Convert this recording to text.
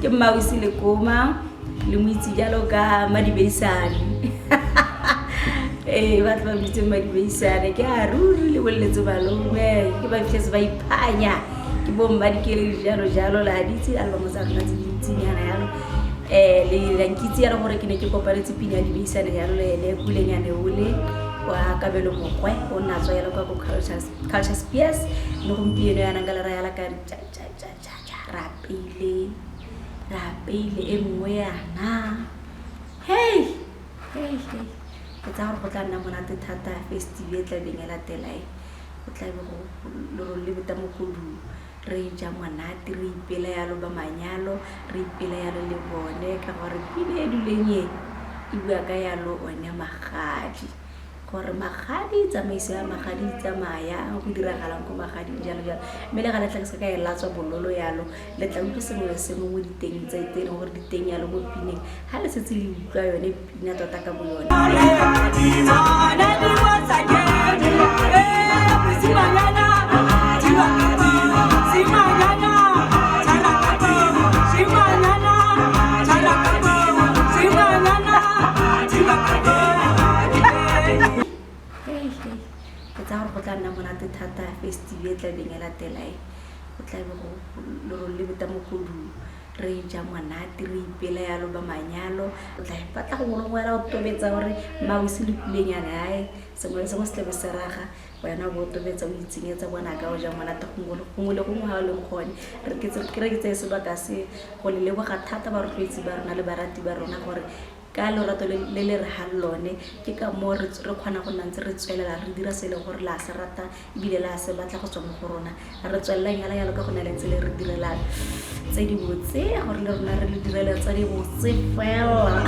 Ke Mmausi Lekoma, le mo itse jalo ka Madibeisane. Ee, ba tla ba bitse Madibeisane. Ke a ruri le boleletse malome, ke ba fitlhetse ba iphanya. Ke bo mmadikele jalo jalo la ditse album tsa rona tse dintsinyana yalo. Le la nkitse yalo gore ke ne ke kopanetse pina ya Dibeisane yalo le ene Kulenyane ole wa Kabelo Mogwe o nna tswa yalo kwa ko Culture Spears mme gompieno yana nka le raya la ka ja ja ja ja ja ra apeile ra apeile e nngwe yana. Hey hey hey, ke tsaya gore go tla nna monate thata festive e tlabeng e latela e. Go tla be go lerole le beta mogodu re ja monate re ipela yalo ba manyalo re ipela yalo le bone ka gore pina e duleng e e bua ka yalo one magadi gore magadi tsamaiso ya magadi e tsamaya go diragalang ko magading jalo jalo mme le ga le tla ke se ka e latswa bololo yalo le tla utlwa sengwe le sengwe mo diteng tse e leng gore diteng yalo mo pineng ga le setse le utlwa yone pina tota ka bo yone. Ke tsaya gore go tla nna monate thata festive e tlabeng e latela e. Go tla be go lerole le beta mogodu re ja monate re ipela yalo ba manyalo. O tla ipatla gongwe le gongwe o tobetsa gore mausi le kulenyane ae sengwe le sengwe se tlabe se raga wena o bo o tobetsa o itsenyetsa bonaka o ja monate gongwe le gongwe ga o leng gone. Re ke re ke tseye sebaka se go le leboga thata barotloetsi ba rona le barati ba rona gore ka lorato le le re gang lone ke ka moo re kgona go nna ntse re tswelela re dira se e leng gore la se rata ebile la se batla go tswa mo go rona. Re tswelelang yala yalo ka go na le ntse le re direla tse di botse gore le rona re le direle tse di botse fela.